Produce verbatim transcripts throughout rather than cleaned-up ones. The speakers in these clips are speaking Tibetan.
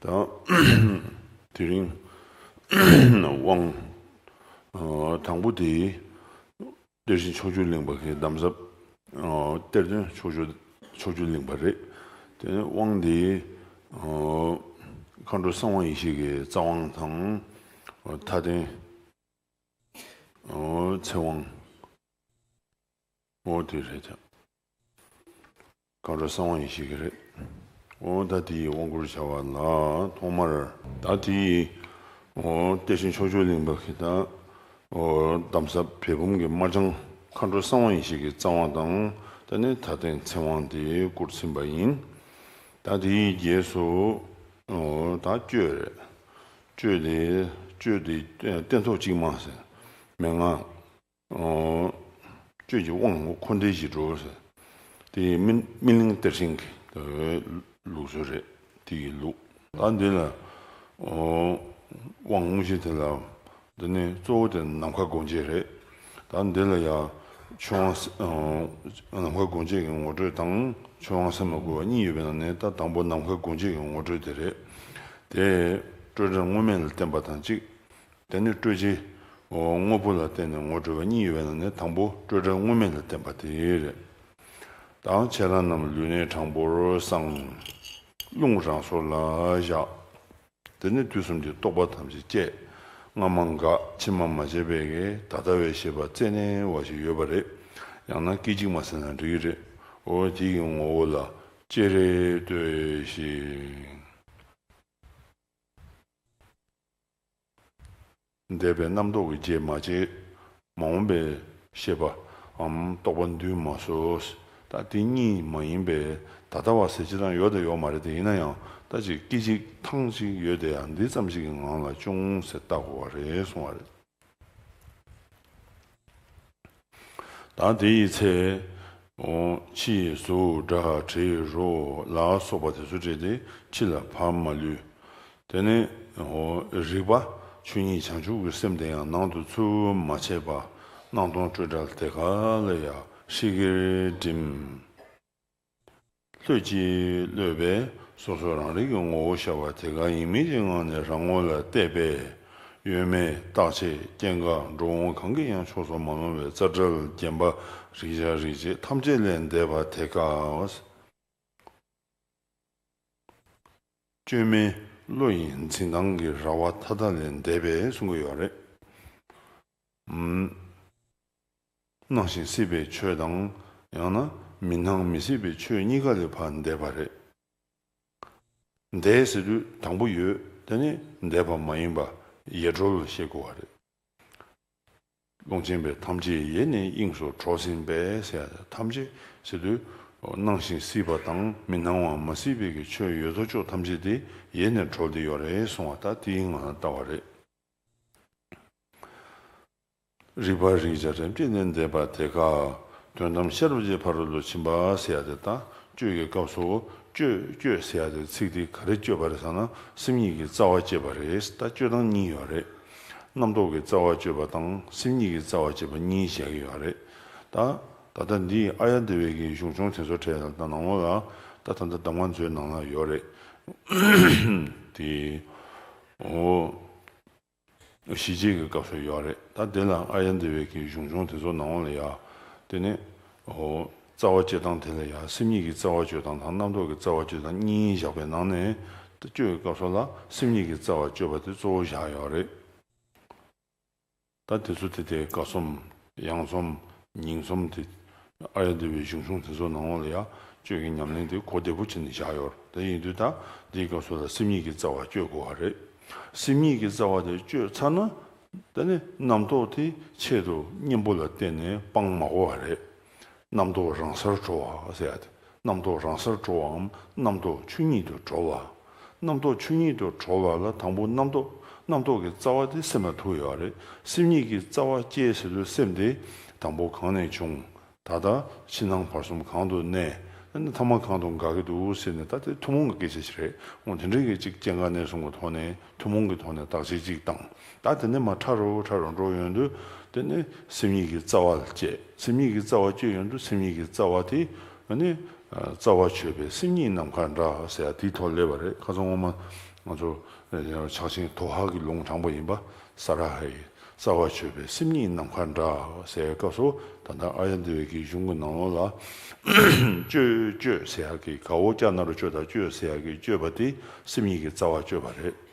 དང་། དེ་རིང་དབང་དང་པོ་དེ་གཏེར་ཆེན་ཕྱོགས་བཅུ་གླིང་པ་གི་གདམས་ཟབ། གཏེར་སྟོན་ཕྱོགས་བཅུ་ཕྱོགས་བཅུ་གླིང་པ་རེད། དེ་ནས་དབང་དེ་མཁའ་འགྲོ་གསང་བ་ཡེ་ཤེས་ཀྱི་རྩ་དབང་དང་། མཐའ་རྟེན་ཚེ་དབང་། འོ་དེ་རེད་ཀྱང་། མཁའ་འགྲོ་གསང་བ་ཡེ་ཤེས་ཀྱི་རེད། འོ་ད་དེ་ཡི་དབང་བསྐུར་བྱ་བ་ལ་ཐོག་མར་ད་དེ་ཡི་འོ་གཏེར་ཆེན་ཕྱོགས་བཅུ་གླིང་པ་གི་ད་འོ་གདམས་ཟབ་བེ་བུམ་གྱི་དམར་ལྗང་མཁའ་འགྲོ་གསང་བ་ཡེ་ཤེས་ཀྱི་རྩ་བ་དང་། ད་ནི་མཐའ་རྟེན་ཚེ་དབང་དེ་བསྐུར་ཟིན་པ་ཡིན། ད་དེ་ཡི་རྗེས་སུ་འོ་ད་གཅོད་རེད། གཅོད་དེ་གཅོད་དེ་སྟན་ཐོག་གཅིག་མ་ཟེར། མན་ངག་གཅོད་ཀྱི་དབང་འཁོར་འདས་ཀྱི་འགྲོ་ཟེར། དེ་སྨིན་སྨིན་གླིང་གཏེར་ཆེན་གྱི་ལུགས་སྲོལ་རེད། དེ་ཡི་ལུགས། ད་འདི་ལ་དབང་དངོས་གཞི་དེ་ལ་འདི་ནི་གཙོ་བོ་དེ་ནམ་མཁའ་སྒོ་འབྱེད་རེད། ད་འདི་ལ་ཡང་ཆོས་དབང་ནམ་མཁའ་སྒོ་འབྱེད་ཀྱི་ངོ་སྤྲོད་དང་ཆོས་དབང་སེམས་ལ་བསྐུལ་བ་གཉིས་ཡོད་པའི་ནང་ནས། ད་དང་པོ་ནམ་མཁའ་སྒོ་འབྱེད་ཀྱི་ངོ་སྤྲོད་དེ་རེད། དེ་སྤྲོས་བྲལ་དངོས་མེད་ལ་བརྟེན་པ་དང་གཅིག་དེ་ནས་སྤྲོས་བྲལ་དངོས་པོ་ལ་བརྟེན་ནས་ངོ་སྤྲོད་པ་གཉིས་ཡོད་པའི་ནང་ནས་དང་པོ་སྤྲོས་བྲལ་དངོས་མེད་ལ་བརྟེན་པ་དེ་རེད། དང་ཁྱེད་རང་རྣམས་ལུས་གནད་དྲང་པོར་བསྲང་། རླུང་རང་སོར་ལ་བཞག་དེ་ནས་དུས་གསུམ་གྱི་རྟོག་པ་ཐམས་ཅད་བཅད། སྔ་མ་འགག་ཕྱི་མ་མ་བྱས་པའི་གི་ད་ལྟ་བའི་ཤེས་པ་རྩད་ནས་བ་ཞིག་ཡོད་པ་རེད། ཡང་ན་སྐད་ཅིག་མ་ཟེར་ན་འགྲིག་གི་རེད། འོ་དེ་ཡི་ངོ་བོ་ལ་ཅེ་རེ་ལྟོས་ཤིག་འདས་པའི་རྣམ་རྟོག་གི་རྗེས་མ་བཅད། མ་འོངས་པའི་ཤེས་པའམ་རྟོག་པ་འདུས་མ་སོ། ད་དེ་གཉིས་མ་ཡིན་པའི་ད་ལྟ་བ་ཟེར་སྤྱིར་བཏང་ཡོད་དང་ཡོད་མ་རེད་དེ། ཡིན་ན་ཡང་ད་ཅིག་སྐད་ཅིག་ཐེངས་ཅིག་ཡོད་དེ་ཡང་འདི་ཙམ་ཞིག་གི་ངང་ལ་ཅུང་ཟད་ལྟ་དགོས་པ་རེད་གསུང་བ་རེད། ད་དེ་ཡི་ཚེ། འོ་ཕྱི་ཡི་གཟུགས་སྒྲ་དྲི་རོ་ལ་སོགས་པ་དེ་ཚོ་བྲིས་ཏེ་ཕྱི་ལ་ཕར་མ་ལུས། དེ་ནས་འོ་རིག་པ་ཆོས་ཉིད་བྱང་ཆུབ་ཀྱི་སེམས་དེ་ཡང་ནང་དུ་ཚུར་མ་ཆས་པ་སྣང་སྟོང་སྤྲོས་བྲལ་དེ་ག་ལ་ཡང་ཧྲིག་གེར་བསྒྲིམས། ལྷོད་ཀྱིས་གློད་པས་སོ་སོ་རང་རིག་གི་ངོ་བོ་ཤར་བ་དེ་ག་ཡིན་མིན་གྱི་ངང་ནས་རང་ངོ་ལ་བལྟས་པས། གཡོ་མེད་རྟག་ཆད་སྐྱེ་འགག་འགྲོ་འོང་གང་གི་ཡང་ཕྱོགས་སུ་མ་ལྷུང་བའི་རྩ་བྲལ་བརྒྱན་པ་རིགས་བྱ་རིགས་བྱེད་ཐམས་ཅད་ལས་འདས་པ་དེ་ག་བཅོས་མིན་བློ་ཡི་འཛིན་སྟངས་ཀྱི་ར་བ་མཐའ་དག་ལས་འདས་པས་གསུང་གི་ཡོད་རེད། ཨུམ། སྣང་ཞིང་སྲིད་པའི་ཆོས་དང་། ཡང་ན་མི་སྣང་མི་སྲིད་པའི་ཆོས་གཉིས་ཀ་ལས་ཕར་འདས་པ་རེད། འདས་ཟེར་དུས་དང་པོ་ཡོད། དེ་ནི་འདས་པ་མ་ཡིན་པ་ཡལ་གྲོལ་ཤེས་དགོས་པ་རེད། ཀློང་ཆེན་པའི་ཐམས་ཅད་ཡེ་ནས་དབྱིངས་སུ་གྲོལ་ཟིན་པས་ཟེར་ཡ་དེ། ཐམས་ཅད་ཟེར་དུས་སྣང་ཞིང་སྲིད་པ་དང་མི་སྣང་བ་མ་སྲིད་པའི་གི་ཆོས་ཡོད་དོ་ཅོག་ཐམས་ཅད་དེ་ཡེ་ནས་གྲོལ་བསྡད་ཡོད་རེད་གསུང་བ་ད་དེའི་ངང་ལ་ལྟ་བ་རེད། རིག་པ་རིགས་བྱ་རིམ་གྱིས་ནི་འདས་པ་དེ་ག་དོན་དམ་ཤེས་རབ་ཀྱི་ཕ་རོལ་ཏུ་ཕྱིན་པ་ཟེར་ཡ་དེ་དང་གཅོད་ཀྱི་སྐབས་སུ་གཅོད་གཅོད་ཟེར་ཡ་དེ་ཚིག་དེ་ག་རེ་གཅོད་པ་རེད་ཟེར་ན་སེམས་ཉིད་ཀྱི་རྩ་བ་གཅོད་པ་རེད། ད་གཅོད་སྟངས་གཉིས་ཡོད་རེད། རྣམ་རྟོག་གི་རྩ་བ་གཅོད་པ་དང་སེམས་ཉིད་ཀྱི་རྩ་བ་གཅོད་པ་གཉིས་བཞག་གི་ཡོད་རེད། ད་ད་ལྟ་འདིའི་ཨཱརྱ་དེ་བའི་གི་གཞུང་ཆུང་དེ་ཚོ་གྲས་ལ་ད་ནང་ལོགས་ལ་ད་ད་ལྟ་གདམས་ངག་མཛོད་ནང་ལ་ཡོད་རེད། དེ་འོ། གཞི་བྱེས་ཀྱི་སྐབས་སུ་ཡོད་རེད། ད་དེ་ལ་ཨཱརྱ་དེ་བའི་གི་གཞུང་ཆུང་དེ་ཚོ་ནང་ལ་ཡ། དེ་ནས་འོ་རྩ་བ་གཅོད་སྟངས་དེ་ལ་ཡ་སེམས་ཉིད་ཀྱི་རྩ་བ་གཅོད་སྟངས་དང་རྣམ་རྟོག་གི་རྩ་བ་གཅོད་སྟངས་གཉིས་བཞག་པའི་ནང་ནས་ད་གཅོད་ཀྱི་སྐབས་སུ་ལ་སེམས་ཉིད་ཀྱི་རྩ་བ་གཅོད་པ་དེ་གཙོ་བོ་བཞག་ཡོད་རེད། ད་དེ་ཚོ་དེ་དེ་ཀ་གསུམ། ཡང་གསུམ། ཉིང་གསུམ་དེ། ཨཱརྱ་དེ་བའི་གཞུང་ཆུང་དེ་ཚོ་ནང་ལ་ཡ་གཅོད་ཀྱི་ཉམས་ལེན་དེ་གོ་བདེ་པོ་བྱས་ནས་བཞག་ཡོད་རེད། དེ་ཡིན་དུས་ད་འདིའི་སྐབས་སུ་ལ་སེམས་ཉིད་ཀྱི་རྩ་བ་གཅོད་དགོས་པ་རེད། སེམས་ཉིད་ཀྱི་རྩ་བ་དེ་གཅོད་ཚར་ན། དེ་ནི་རྣམ་རྟོག་དེ་ཆེད་དུ་གཉེན་པོ་ལ་བརྟེན་ནས་སྤང་མ་དགོས་པ་རེད། རྣམ་རྟོག་རང་སར་གྲོལ་བ་ཟེར་ཡ་དེ། རྣམ་རྟོག་རང་སར་གྲོལ་བའམ་རྣམ་རྟོག་ཆོས་ཉིད་དུ་གྲོལ་བ། རྣམ་རྟོག་ཆོས་ཉིད་དུ་གྲོལ་བ་ལ་དང་པོ་རྣམ་རྟོག་རྣམ་རྟོག་གི་རྩ་བ་དེ་སེམས་ལ་ཐུག་ཡོད་རེད། སེམས་ཉིད་ཀྱི་རྩ་བ་གཅོད་ཟེར་དུས་སེམས་དེ་དང་པོ་གང་ནས་བྱུང་། ད་ལྟ་ཕྱི་ནང་བར་གསུམ་གང་དུ་གནས། ཨ་ནི་ཐ་མ་གང་དུ་འགག་གི་འདུག་ཟེར་ནས་ད་དེ་ཐུན་མོང་གི་སྐད་ཆ་ཞིག་རེད། འོ་དེ་འདྲའི་གི་ཅིག་སྐྱེ་འགག་གནས་གསུམ་གྱི་ཐོག་ནས་ཐུན་མོང་གི་ཐོག་ནས་བརྟག་དཔྱད་ཅིག་བཏང་། ད་དེ་ནས་མར་ཕྲ་རུ་ཕྲ་རུ་འགྲོ་ཡོང་དུས་དེ་ནས་སེམས་ཉིད་ཀྱི་རྩ་བ་ལ་བཅད། སེམས་ཉིད་ཀྱི་རྩ་བ་གཅོད་ཡོང་དུས་སེམས་ཉིད་ཀྱི་རྩ་བ་དེ་ཨ་ནི་ རྩ་བ་ཆོད་པའི་སེམས་ཉིད་ནམ་མཁའ་འདྲ་ཟེར་ཡ་དེའི་ཐོག་སླེབས་པ་རེད། ཁ་སང་སྔོན་མ་ང་ཚོ་ཕྱག་ཆེན་དོ་ཧ་གི་ལུང་དྲངས་པ་ཡིན་པ། ས་ར་ཧའི་རྩ་བ་ཆོད་པའི་སེམས་ཉིད་ནམ་མཁའ་འདྲ་ཟེར་བའི་སྐབས་སུ། ད་ལྟ་ཨཱརྱ་དེ་བའི་གི་གཞུང་གི་ནང་ལོགས་ལ་སྤྱོད་སྤྱོད་ཟེར་ཡ་གི་ག་འོ་ཀྱ་ན་རོ་སྤྱོད་དང་སྤྱོད་ཟེར་ཡ་གི་སྤྱོད་པ་དེ་སེམས་ཉིད་ཀྱི་རྩ་བ་གཅོད་པ་རེད།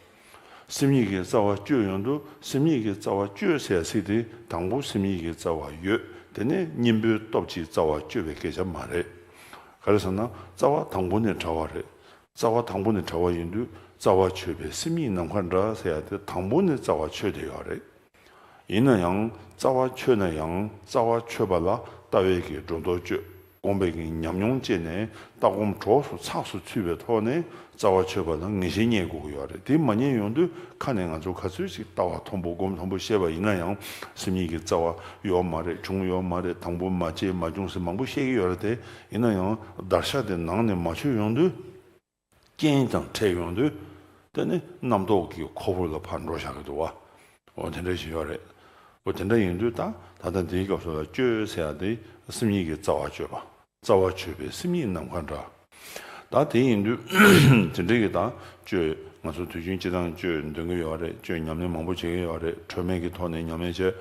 སེམས་ཉིད་ཀྱི་རྩ་བ་གཅོད་ཡོང་དུས། སེམས་ཉིད་ཀྱི་རྩ་བ་གཅོད་ཟེར་ཚིག་དེ་དང་པོ་སེམས་ཉིད་ཀྱི་རྩ་བ་ཡོད། དེ་ནས་གཉེན་པོའི་སྟོབས་ཀྱིས་རྩ་བ་གཅོད་པའི་སྐད་ཆ་མ་རེད། ག་རེ་ཟེར་ན་རྩ་བ་དང་པོ་ནས་བྲལ་བ་རེད། རྩ་བ་དང་པོ་ནས་བྲལ་བ་ཡིན་དུས་རྩ་བ་ཆོད་པའི་སེམས་ཉིད་ནམ་མཁའ་འདྲ་ཟེར་ཡ་དེ་དང་པོ་ནས་རྩ་བ་ཆོད་བསྡད་ཡོད་རེད། ཡིན་ན་ཡང་རྩ་བ་ཆོད་ན་ཡང་རྩ་བ་ཆོད་པ་ལ་ལྟ་བའི་གི་སྒྲོ་འདོགས་གཅོད། སྒོམ་པའི་གི་ཉམས་མྱོང་སྐྱེས་ནས་ལྟ་སྒོམ་གྲོགས་སུ་ཚགས་སུ་ཚུད་པའི་ཐོག་ནས་རྩ་བ་ཆོད་པ་ལ་ངེས་ཤེས་རྙེད་དགོས་ཀྱི་ཡོད་རེད། དེ་མ་རྙེད་ཡོང་དུས་ཁ་ནས་ང་ཚོ་ག་ཚོད་ཅིག་ལྟ་བ་མཐོན་པོ་སྒོམ་མཐོན་པོ་བཤད་པ་ཡིན་ན་ཡང་། སེམས་ཉིད་ཀྱི་རྩ་བ་ཡོད་མ་རེད། བྱུང་ཡོད་མ་རེད། དང་པོ་མ་སྐྱེས་མ་བྱུང་ཟེར་མང་པོ་བཤད་ཀྱི་ཡོད་རེད་དེ། ཡིན་ན་ཡང་བརྡར་ཤ་དེ་ནང་ནས་མ་ཆོད་ཡོང་དུས། རྐྱེན་དང་འཕྲད་ཡོང་དུས། དེ་ནི་རྣམ་རྟོག་གི་ཁོལ་པོ་ལ་ཕར་འགྲོ་བཞག་གི་འདུག་བ། འོ་དེ་འདྲ་ཞིག་ཡོད་རེད། འོ་དེ་འདྲ་ཡིན་དུས་ད་ད་ལྟ་འདིའི་སྐབས་སུ་ལ་གཅོད་ཟེར་ཡ་དེ་སེམས་ཉིད་ཀྱི་རྩ་བ་གཅོད་པ། རྩ་བ་ཆོད་པའི་སེམས་ཉིད་ནམ་མཁའ་འདྲ། ད་དེ་ཡིན་དུས་དེ་འདྲ་གི་ད་གཅོད་ང་ཚོ་དུས་རྒྱུན་སྤྱི་བཏང་གཅོད་འདོན་གི་ཡོད་རེད། གཅོད་ཉམས་ལེན་མང་པོ་བྱེད་ཀྱི་ཡོད་རེད། འཕྲོད་མེད་ཀྱི་ཐོག་ནས་ཉམས་ལེན་བྱས།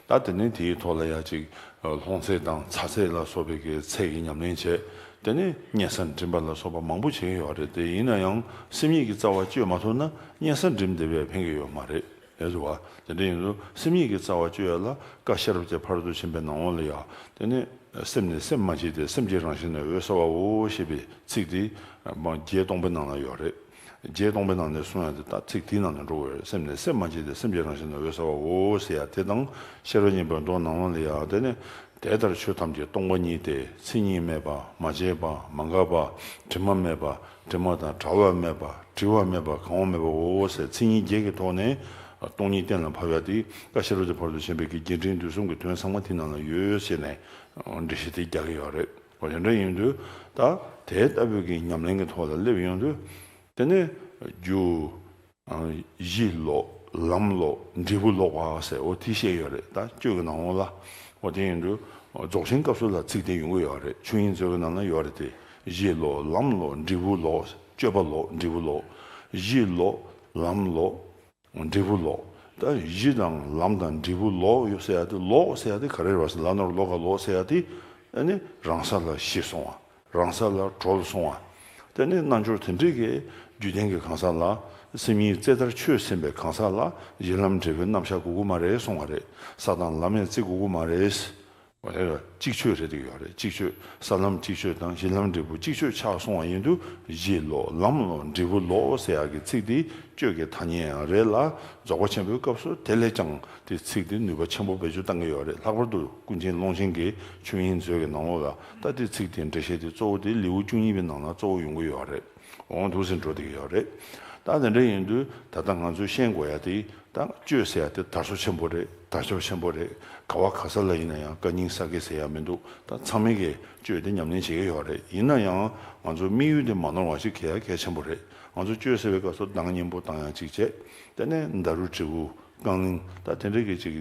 ད་དེ་ནས་དེའི་ཐོག་ལ་ཡ་ཅིག་ལྷུང་བཟེད་དང་ཚ་བཟེད་ལ་སོགས་པའི་གི་ཚད་ཀྱི་ཉམས་ལེན་བྱས། དེ་ནས་གཉན་ས་འགྲིམ་པ་ལ་སོགས་པ་མང་པོ་བྱེད་ཀྱི་ཡོད་རེད་དེ། ཡིན་ན་ཡང་སེམས་ཉིད་ཀྱི་རྩ་བ་གཅོད་མ་ཐུབ་ན་གཉན་ས་འགྲིམ་བསྡད་པས་ཕན་གྱི་ཡོད་མ་རེད། ལས་སུ་བ། དེ་འདྲ་ཡིན་དུས་སེམས་ཉིད་ཀྱི་རྩ་བ་གཅོད་ཡ་ལ་བཀའ་ཤེས་རབ་ཀྱི་ཕ་རོལ་ཏུ་ཕྱིན་པའི་ནང་ལོགས་ལ་ཡ། དེ་ནས་སེམས་ནི་སེམས་མ་བྱས་ཏེ། སེམས་ཀྱི་རང་བཞིན་ནི་འོད་གསལ་བའོ་ཞེས་པའི་ཚིག་དེ་མ་བརྒྱད་སྟོང་པའི་ནང་ལ་ཡོད་རེད། བརྒྱད་སྟོང་པའི་ནང་ནས་གསུང་ཡ་དེ་ད་ཚིག་དེའི་ནང་ནས་འགྲོ་དགོས་རེད། སེམས་ནི་སེམས་མ་བྱས་ཏེ། སེམས་ཀྱི་རང་བཞིན་ནི་འོད་གསལ་བའོ་ཟེར་ཡ་དེ་དང་། ཤེས་རབ་སྙིང་པོའི་མདོ་ནང་ལོགས་ལ་ཡ། དེ་ནས་དེ་ལྟར་ཆོས་ཐམས་ཅད་སྟོང་པ་ཉིད་དེ། མཚན་ཉིད་མེད་པ། མ་སྐྱེས་པ། མ་འགགས་པ། དྲི་མ་མེད་པ། དྲི་མ་དང་བྲལ་བ་མེད་པ། བྲི་བ་མེད་པ། གང་བ་མེད་པའོ་ཟེར། མཚན་ཉིད་བརྒྱད་ཀྱི་ཐོག་ནས་སྟོང་ཉིད་གཏན་ལ་ཕབ་ཡ་དེ་བཀའ་ཤེས་རབ་ཀྱི་ཕ་རོལ་ཏུ་ཕྱིན་པའི་གི་རྒྱས་འབྲིང་བསྡུས་གསུམ་གྱི་དོན་ཚང་མ་དེའི་ནང་ལ་ཡོད་ཟེར་ནས་འགྲེལ་བཤད་དེ་རྒྱག་གི་ཡོད་རེད། འོ་དེ་འདྲ་ཡིན་དུས་ད་དེ་ལྟ་བུའི་གི་ཉམས་ལེན་གྱི་ཐོག་ལ་སླེབས་ཡོང་དུས། དེ་ནས་རྒྱུ། གཞི་ལོག་ལམ་ལོག་འབྲས་བུ་ལོག་པ་ཟེར། འོ་དེ་བཤད་ཡོད་རེད། ད་གཅོད་ཀྱི་ནང་ལོགས་ལ། འོ་དེ་ཡིན་དུས་རྫོགས་ཆེན་སྐབས་སུ་ལ་ཚིག་དེ་ཡོང་གི་ཡོད་རེད། ཆོས་དབྱིངས་མཛོད་ཀྱི་ནང་ལ་ཡོད་རེད་དེ། གཞི་ལོག་ལམ་ལོག་འབྲས་བུ་ལོག་གཅོད་པ་ལོག་འབྲས་བུ་ལོག་གཞི་ལོག་ལམ་ལོག་འབྲས་བུ་ལོག་ད་གཞི་དང་ལམ་དང་འབྲས་བུ་ལོག་ཡོད་ཟེར་ཡ་དེ། ལོག་ཟེར་ཡ་དེ་ག་རེ་རེད་བ་ཟེར། ལ་ནོར་ལོ་ག་ལོག་ཟེར་ཡ་དེ། ཨ་ནི་རང་ས་ལ་གཞི་སོང་བ། རང་ས་ལ་གྲོལ་སོང་བ། དེ་ནས་རྣལ་འབྱོར་དེ་འདྲའི་གི་རྒྱུད་ལྡན་གྱི་གང་ཟག་ལ་སེམས་ཉིད་རྩེ་ལྟར་ཆོད་ཟིན་པའི་གང་ཟག་ལ་གཞི་ལམ་འབྲས་བུའི་རྣམ་གཞག་དགོས་ཀྱི་མ་རེད་གསུང་བ་རེད། ས་དང་ལམ་ཡང་བརྩི་དགོས་ཀྱི་མ་རེད། འོ་དེ་ལ་གཅིག་ཆོད་རེད་དེ་ཡོད་རེད། གཅིག་ཆོད། ས་ལམ་གཅིག་ཆོད་དང་གཞི་ལམ་འབྲས་བུ་གཅིག་ཆོད་ཆགས་སོང་བ་ཡིན་དུས། གཞི་ལོག་ལམ་ལོག་འབྲས་བུ་ལོག་ཟེར་ཡག་གི་ཚིག་དེ་གཅོད་ཀྱི་ཐ་སྙད་ཡང་རེད་ལ། རྫོགས་པ་ཆེན་པོའི་སྐབས་སུ་དེ་ལས་ཀྱང་དེ་ཚིག་དེ་ནུས་པ་ཆེན་པོ་བེད་སྤྱོད་བཏང་གི་ཡོད་རེད། ལྷག་པར་དུ་ཀུན་མཁྱེན་ཀློང་ཆེན་གྱི་ཆོས་དབྱིངས་མཛོད་ཀྱི་ནང་ལོགས་ལ། ད་དེ་ཚིག་དེ་འགྲེལ་བཤད་དེ་གཙོ་བོ་དེ་ལེའུ་བཅུ་གཉིས་པའི་ནང་ལ་གཙོ་བོ་ཡོང་གི་ཡོད་རེད། འོང་འདུག་ཟེར་འགྲོ་བསྡད་ཀྱི་ཡོད་རེད། ད་དེ་འདྲ་ཡིན་དུས་ད་ལྟ་ང་ཚོས་ཤེས་དགོས་ཡ་དེ། ད་གཅོད་ཟེར་ཡ་དེ་དར་སོ་ཆེན་པོ་རེད། དར་ལྕོག་ཆེན་པོ་རེད། ག་བ་ག་ས་ལ་ཡིན་ན་ཡང་བཀའ་རྙིང་གསར་བརྒྱད་ཟེར་ཡ་མི་འདུག་ད་ཚང་མས་ཀྱི་གཅོད་དེ་ཉམས་ལེན་བྱེད་ཀྱི་ཡོད་རེད། ཡིན་ན་ཡང་ང་ཚོ་དམིགས་ཡུལ་དེ་མ་ནོར་བ་ཞིག་གལ་གལ་ཆེན་པོ་རེད། ང་ཚོ་གཅོད་ཟེར་བའི་སྐབས་སུ་གདངས་སྙན་པོ་བཏང་ཡ་གཅིག་བྱས། དེ་ནས་ད་རུ་དྲིལ་བུ་རྐང་གླིང་ད་དེ་འདྲ་གི་ཅིག་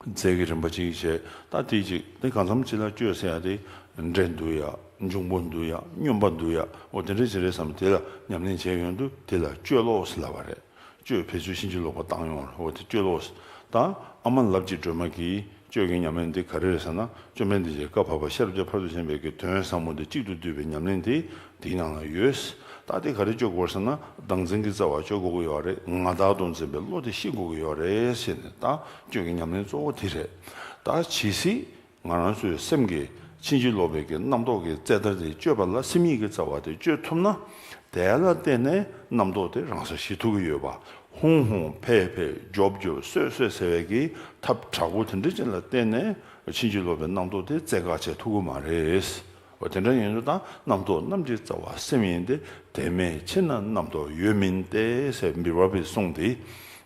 རྫས་ཀྱི་རིམ་པ་གཅིག་བྱས། ད་དེ་གཅིག་དེ་གང་འཚམ་ཅིག་ལ་གཅོད་ཟེར་ཡ་དེ་འདྲེ་འདུལ་ཡ། འབྱུང་པོ་འདུལ་ཡ། སྨྱོན་པ་འདུལ་ཡ། འོ་དེ་འདྲ་ཅིག་རེད་བསམ། དེ་ལ་ཉམས་ལེན་བྱས་ཡོང་དུས་དེ་ལ་གཅོད་ལོག་ཟེར་ལབ་པ་རེད། གཅོད་ཕལ་ཆེར་ཕྱིན་ཅི་ལོག་པ་བཏང་ཡོང་རེད། འོ་དེ་གཅོད་ལོག་ཟེར། ད་ཨ་མ་ལབ་ཀྱི་སྒྲོལ་མ་གིས་གཅོད་ཀྱི་ཉམས་ལེན་འདི་ག་རེ་རེད་ཟེར་ན། བཅོམ་ལྡན་འདས་ཀྱི་བཀའ་བབས་པ་ཤེས་རབ་ཀྱི་ཕ་རོལ་ཏུ་ཕྱིན་པའི་གི་དོན་ཟབ་མོ་འདི་གཅིག་ཏུ་བསྡུས་པའི་ཉམས་ལེན་དེ་དེའི་ནང་ལ་ཡོད། ད་དེ་ག་རེ་གཅོད་དགོས་ཟེར་ན། བདག་འཛིན་གྱི་རྩ་བ་གཅོད་དགོས་ཀྱི་ཡོད་རེད། ང་བདག་ཏུ་འཛིན་པའི་བློ་དེ་ཤེས་དགོས་ཀྱི་ཡོད་རེད་ཟེར་ནས། ད་གཅོད་ཀྱི་ཉམས་ལེན་གཙོ་བོ་དེ་རེད། ད་ཇི་སྲིད་ང་རང་ཚོའི་སེམས་ཀྱི་ཕྱིན་ཅི་ལོག་པའི་གི་རྣམ་རྟོག་གི་རྩད་ལྟར་དེ་གཅོད་པ་ལ་སེམས་ཉིད་ཀྱི་རྩ་བ་དེ་གཅོད་ཐུབ་ན། དེ་ལ་བརྟེན་ནས་རྣམ་རྟོག་དེ་རང་སར་ཞི་ཐུབ་ཀྱི་ཡོད་པ། ཧུང་ཧུང་ཕེ་ཕེ་རྒྱོབ་རྒྱོབ་སོད་སོད་ཟེར་བའི་གི་ཐབས་དྲག་པོ་དེ་འདྲ་ཅན་ལ་བརྟེན་ནས་ཕྱིན་ཅི་ལོག་པའི་རྣམ་རྟོག་དེ་རྩད་བཀག་བྱེད་ཐུབ་ཀྱི་མ་རེད། འོ་དེ་འདྲ་ཡིན་དུས་ད་རྣམ་རྟོག་རྣམས་ཀྱི་རྩ་བ་སེམས་ཡིན་ཏེ། དེ་མེད་ཕྱིར་ན་རྣམ་རྟོག་ཡོད་མིན་ཏེ་ཟེར་འབུལ་བ་པའི་གསུང་དེ།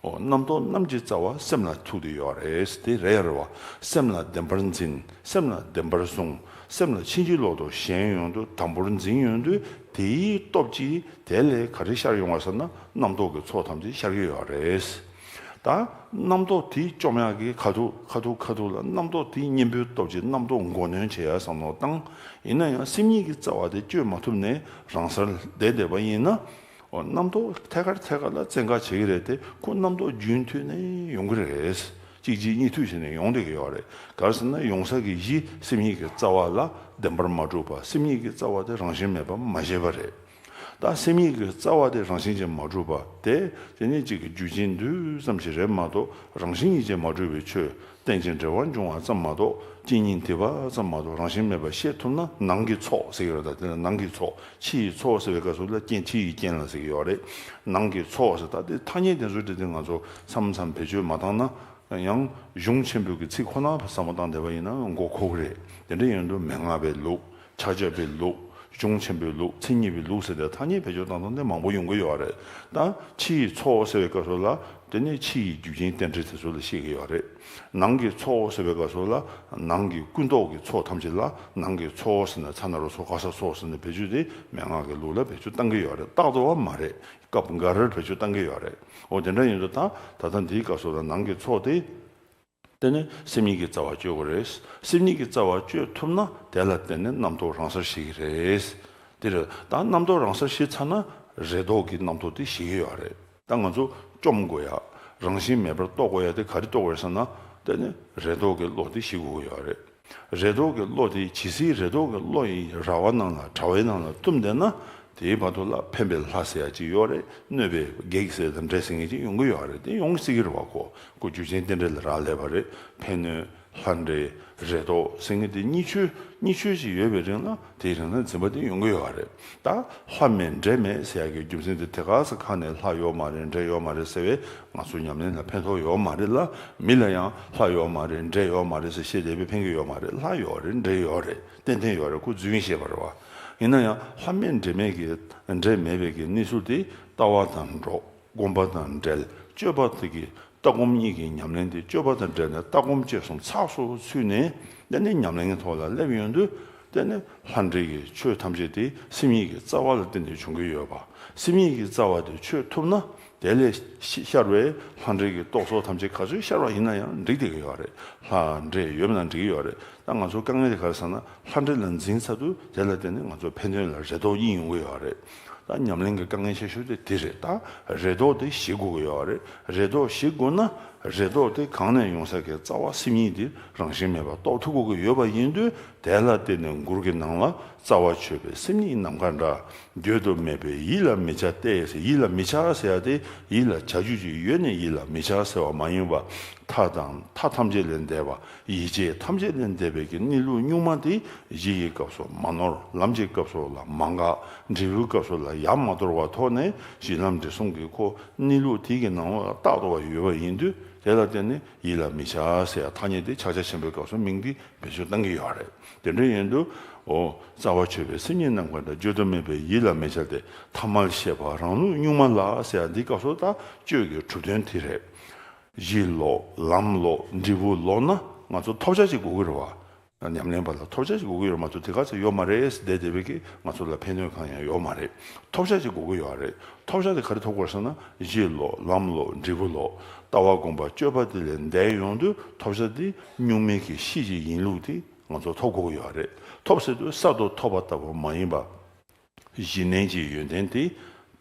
འོ་རྣམ་རྟོག་རྣམས་ཀྱི་རྩ་བ་སེམས་ལ་ཐུག་དེ་ཡོད་རེད། དེ་རེད་རེད་བ། སེམས་ལ་བདེན་པར་འཛིན། སེམས་ལ་བདེན་པར་བཟུང་། སེམས་ལ་ཕྱིན་ཅི་ལོག་ཏུ་ཞེན་ཡོང་དུས། དམ་པོར་འཛིན་ཡོང་དུས། དེའི་སྟོབས་ཀྱིས་དེ་ལས་ག་རེ་ཤར་ཡོང་བ་ཟེར་ན། རྣམ་རྟོག་གི་ཚོགས་ཐམས་ཅད་ཤར་གྱི་ཡོད་རེད། ད་ ད་རྣམ་རྟོག་དེ་བཅོམ་ཡག་གི་ཁ་ཐུག་ཁ་ཐུག་ཁ་ཐུག་ལ་རྣམ་རྟོག་དེ་གཉེན་པོའི་སྟོབས་ཀྱིས་རྣམ་རྟོག་མགོ་གནོན་བྱེད་ཡ་བསམ་བློ་བཏང་། ཡིན་ན་ཡང་སེམས་ཉིད་ཀྱི་རྩ་བ་དེ་གཅོད་མ་ཐུབ་ནས་རང་སར་བསྡད་བསྡད་པ་ཡིན་ན། འོ་རྣམ་རྟོག་ཐད་ཀར་ཐད་ཀར་ལ་བཙན་བཀའ་བྱེད་ཀྱི་རེད་དེ། ཁོ་རྣམ་རྟོག་རྒྱུན་མཐུད་ནས་ཡོང་གི་རེད། གཅིག་རྗེས་གཉིས་མཐུད་བྱས་ནས་ཡོང་བསྡད་ཀྱི་ཡོད་རེད། ག་རེ་ཟེར་ན་ཡོང་ས་གི་གཞི་སེམས་ཉིད་ཀྱི་རྩ་བ་ལ་བདེན་པར་མ་གྲུབ་པ། སེམས་ཉིད་ཀྱི་རྩ་བ་དེ་རང་བཞིན་མེད་པ་མ་ཤེས་པ་རེད། ད་སེམས་ཉིད་ཀྱི་རྩ་བ་དེ་རང་བཞིན་གྱིས་མ་གྲུབ་པ་དེ་དེ་ནི་གཅིག་གི་རྒྱུ་རྐྱེན་འདུས་ཙམ་ཞིག་རེད་མ་གཏོགས། རང་བཞིན་ཉིད་ཀྱིས་མ་གྲུབ་པའི་ཆོས་རྟེན་ཅིང་འབྲེལ་བར་འབྱུང་བ་ཙམ་མ་གཏོགས། གཅིག་ཉིད་དེ་བ་ཙམ་མ་གཏོགས་རང་བཞིན་མེད་པ་ཤེས་ཐུབ་ན། ནང་གི་ཚོགས་ཟེར་གྱི་རེད། ད་དེ་ལ་ནང་གི་ཚོགས། ཕྱི་ཡི་ཚོགས་ཟེར་བའི་སྐབས་སུ་ལ་རྐྱེན་ཕྱི་ཡི་རྐྱེན་ལ་ཟེར་གྱི་ཡོད་རེད། ནང་གི་ཚོགས་ཟེར། ད་དེ་ཐ་སྙད་དེ་ཚོ་དེ་དེ་ང་ཚོ་མཚམས་མཚམས་བེད་སྤྱོད་མ་བཏང་ན། ཡང་གཞུང་ཆེན་པོའི་གི་ཚིག་ཁོ་ན་བསམ་བློ་བཏང་བསྡད་པ་ཡིན་ན་མགོ་འཁོར་གི་རེད། དེ་འདྲ་ཡིན་དུས་མན་ངག་པའི་ལུགས། ཕྱག་རྒྱ་པའི་ལུགས། གཞུང་ཆེན་པོའི་ལུགས། མཚན་ཉིད་པའི་ལུགས་ཟེར་ཏེ་ཐ་སྙད་བེད་སྤྱོད་བཏང་སྟངས་དེ་མང་པོ་ཡོང་གི་ཡོད་རེད། ད་ཕྱི་ཡི་ཚོགས་ཟེར་བའི་སྐབས་སུ་ལ་དེ་ནི་ཕྱི་ཡི་རྒྱུ་རྐྱེན་རྟེན་འབྲེལ་དེ་ཚོ་ལ་བཤད་ཀྱི་ཡོད་རེད། ནང་གི་ཚོགས་ཟེར་བའི་སྐབས་སུ་ལ་ནང་གི་ཀུན་རྟོག་གི་ཚོགས་ཐམས་ཅད་ལ་ནང་གི་ཚོགས་ཟེར་ནས། ཚ་ན་རོ་ཚོགས། ག་ས་ཚོགས་ཟེར་ནས་བེད་སྤྱོད་དེ་མན་ངག་གི་ལུགས་ལ་བེད་སྤྱོད་བཏང་གི་ཡོད་རེད། རྟག་ཏུ་བ་མ་རེད། སྐབས་འགའ་རེར་བེད་སྤྱོད་བཏང་གི་ཡོད་རེད། འོ་དེ་འདྲ་ཡིན་དུས་ད་ད་ལྟ་འདིའི་སྐབས་སུ་ལ་ནང་གི་ཚོགས་དེ། དེ་ནི་སེམས་ཉིད་ཀྱི་རྩ་བ་གཅོད་དགོས་རེད། སེམས་ཉིད་ཀྱི་རྩ་བ་གཅོད་ཐུབ་ན་དེ་ལ་བརྟེན་ནས་རྣམ་རྟོག་རང་སར་ཞི་གི་རེད། དེ་རེད། ད་རྣམ་རྟོག་རང་སར་ཞི་ཚར་ན་རེ་དོགས་ཀྱི་རྣམ་རྟོག་དེ་ཞི་གི་ཡོད་རེད། ད་ང་ཚོ་བཅོམ་དགོས་ཡ། རང་བཞིན་མེད་པར་རྟོགས་དགོས་ཡ་དེ་ག་རེ་རྟོགས་དགོས་རེད་ཟེར་ན། དེ་ནི་རེ་དོགས་ཀྱི་བློ་དེ་ཞི་དགོས་ཀྱི་ཡོད་རེད། རེ་དོགས་ཀྱི་བློ་དེ་ཇི་སྲིད་རེ་དོགས་ཀྱི་བློ་ཡི་ར་བ་ནང་ལ། དྲ་བའི་ནང་ལ་བཏུམས་བསྡད་ན། དེའི་བར་དུ་ལ་ཕན་པའི་ལྷ་ཟེར་ཡ་ཅིག་ཡོད་རེད། གནོད་པའི་བགེགས་ཟེར་དང་འདྲེ་ཟེར་མཁན་ཅིག་ཡོང་གི་ཡོད་རེད། དེ་ཡོང་སྲིད་ཀྱི་རེད་བ། ཁོ་ཁོ་རྒྱུ་རྐྱེན་རྟེན་འབྲེལ་ལ་རག་ལས་པ་རེད། ཕན་གནོད། ལྷ་འདྲེ། རེ་དོགས་ཟེར་མཁན་དེ་གཉིས་ཆོས་གཉིས་ཆོས་ཅིག་ཡོད་པའི་རིང་ལ་དེའི་རིང་ལ་འཛིན་པ་དེ་ཡོང་གི་ཡོད་རེད། ད་ལྷ་མེད་འདྲེ་མེད་ཟེར་ཡ་གི་རྒྱུ་མཚན་དེ་དེ་ག་ས་ག་ནས་ལྷ་ཡོད་མ་རེད། འདྲེ་ཡོད་མ་རེད་ཟེར་བས་ང་ཚོ་ཉམས་ལེན་ལ་ཕན་ཐོགས་ཡོད་མ་རེད་ལ། མི་ལ་ཡང་ལྷ་ཡོད་མ་རེད། འདྲེ་ཡོད་མ་རེད་ཟེར་བཤད་བསྡད་པས་ཕན་གྱི་ཡོད་མ་རེད། ལྷ་ཡོད་རེད། འདྲེ་ཡོད་རེད། ཏན་ཏན་ཡོད་རེད། ཁོ་རྫུན་བཤད་པ་རེད་བ། ཡིན་ན་ཡང་ལྷ་མེད་འདྲེ་མེད་ཀྱི་འདྲེ་མེད་པའི་གི་གནས་ཚུལ་དེ་ལྟ་བ་དང་འགྲོགས། སྒོམ་པ་དང་འབྲེལ། སྤྱོད་པ་དེ་གི་ལྟ་སྒོམ་གཉིས་ཀྱི་ཉམས་ལེན་དེ། སྤྱོད་པ་དང་འབྲེལ་ནས་ལྟ་སྒོམ་སྤྱོད་གསུམ་ཚགས་སུ་ཚུད་ནས། དེ་ནས་ཉམས་ལེན་གྱི་ཐོག་ལ་སླེབས་ཡོང་དུས། དེ་ནས་ལྷ་འདྲེ་གི་ཆོས་ཐམས་ཅད་དེ་སེམས་ཉིད་ཀྱི་རྩ་བ་ལ་བརྟེན་ནས་བྱུང་གི་ཡོད་པ། སེམས་ཉིད་ཀྱི་རྩ་བ་དེ་ཆོད་ཐུབ་ན། དེ་ལས་ཤར་བའི་ལྷ་འདྲེ་གི་རྟོག་ཚོགས་ཐམས་ཅད་ག་ཚོད་ཤར་བ་ཡིན་ན་ཡང་འགྲིག་བསྡད་ཀྱི་ཡོད་རེད། ལྷ་འདྲེ་ཡོད་པ་ན་འགྲིག་གི་ཡོད་རེད། ད་ང་ཚོ་དཀའ་ངལ་དེ་ག་རེ་ཟེར་ན། ལྷ་འདྲེ་ལ་འཛིན་ཚར་དུས་དེ་ལ་བརྟེན་ནས་ང་ཚོ་ཕན་གནོད་ལ་རེ་དོགས་གཉིས་ཡོང་གི་ཡོད་རེད། ད་ཉམས་ལེན་གྱི་དཀའ་ངལ་ཆེ་ཤོས་དེ་དེ་རེད། ད་རེ་དོགས་དེ་ཞི་དགོས་ཀྱི་ཡོད་རེད། རེ་དོགས་ཞི་དགོས་ན། རེ་དོགས་དེ་གང་ནས་ཡོང་ས་གི་རྩ་བ་སེམས་ཉིད་དེ་རང་བཞིན་མེད་པ་རྟོགས་ཐུབ་དགོས་ཀྱི་ཡོད་པ་ཡིན་དུས། དེ་ལ་བརྟེན་ནས་མགུར་གྱི་ནང་ལ། རྩ་བ་ཆོད་པའི་སེམས་ཉིད་ནམ་མཁའ་འདྲ། བརྗོད་དུ་མེད་པའི་ཡིད་ལ་མི་བྱ་སྟེ་ཟེར། ཡིད་ལ་མི་བྱ་ཟེར་ཡ་དེ། ཡིད་ལ་བྱ་རྒྱུ་ཅིག་ཡོད་ནས་ཡིད་ལ་མི་བྱ་ཟེར་བ་མ་ཡིན་པ། མཐའ་དང་མཐའ་ཐམས་ཅད་ལས་འདས་པ། ཡིད་བྱེད་ཐམས་ཅད་ལས་འདས་པའི་གི་གནས་ལུགས་གཉུག་མ་དེ། གཞི་ཡི་སྐབས་སུ་མ་ནོར། ལམ་གྱི་སྐབས་སུ་ལ་མ་འགགས། འབྲས་བུའི་སྐབས་སུ་ལ་ཡང་མ་དོར་བར་ཐོག་ནས་གཞི་ལམ་འབྲས་གསུམ་གྱི་ཁོ་གནས་ལུགས་དེ་གི་ནང་ལ་རྟག་ཏུ་བ་ཡོད་པ་ཡིན་དུས། དེ་ལ་བརྟེན་ནས་ཡིད་ལ་མི་བྱ་ཟེར་ཡ་ཐ་སྙད་དེ་ཕྱག་རྒྱ་ཆེན་པོའི་སྐབས་སུ་མིང་དེ་བེད་སྤྱོད་གཏང་གི་ཡོད་རེད། དེ་འདྲ་ཡིན་དུས། འོ། རྩ་བ་ཆོད་པའི་སེམས་ཉིད་ནམ་མཁའ་འདྲ། བརྗོད་དུ་མེད་པའི་ཡིད་ལ་མི་བྱ་སྟེ། ཐ་མལ་ཤེས་པ་རང་ལུགས་གཉུག་མ་ལ་ཟེར་ཡ་འདིའི་སྐབས་སུ་ད་གཅོད་ཀྱི་གྲུབ་དོན་དེ་རེད། གཞི་ལོག། ལམ་ལོག། འབྲས་བུ་ལོག་ན་ང་ཚོ་ཐོབ་བྱ་ཅིག་དགོས་ཀྱི་རེད་བ། ཉམས་ལེན་པ་ལ་ཐོབ་བྱ་ཅིག་དགོས་ཀྱི་ཡོད་མ་གཏོགས། དེ་ག་ཚོད་ཡོད་མ་རེད་ཟེར་བསྡད་བསྡད་པའི་གི་ང་ཚོ་ལ་ཕན་གནོད་གང་ཡང་ཡོད་མ་རེད། ཐོབ་བྱ་ཅིག་དགོས་ཀྱི་ཡོད་རེད། ཐོབ་བྱ་དེ་ག་རེ་ཐོབ་དགོས་ཟེར་ན། གཞི་ལོག། ལམ་ལོག། འབྲས་བུ་ལོག། ལྟ་བ་སྒོམ་པ་སྤྱོད་པ་དེ་ལས་འདས་ཡོང་དུས་ཐོབ་བྱ་དེ་གཉུག་མའི་གི་གཤིས་ཀྱི་ཡིན་ལུགས་དེ་ང་ཚོ་ཐོབ་དགོས་ཀྱི་ཡོད་རེད། ཐོབ་ཟེར་དུས་གསར་དུ་ཐོབ་པ་ལྟ་བུ་མ་ཡིན་པ། གཞི་གནས་ཀྱི་ཡོན་ཏན་དེ་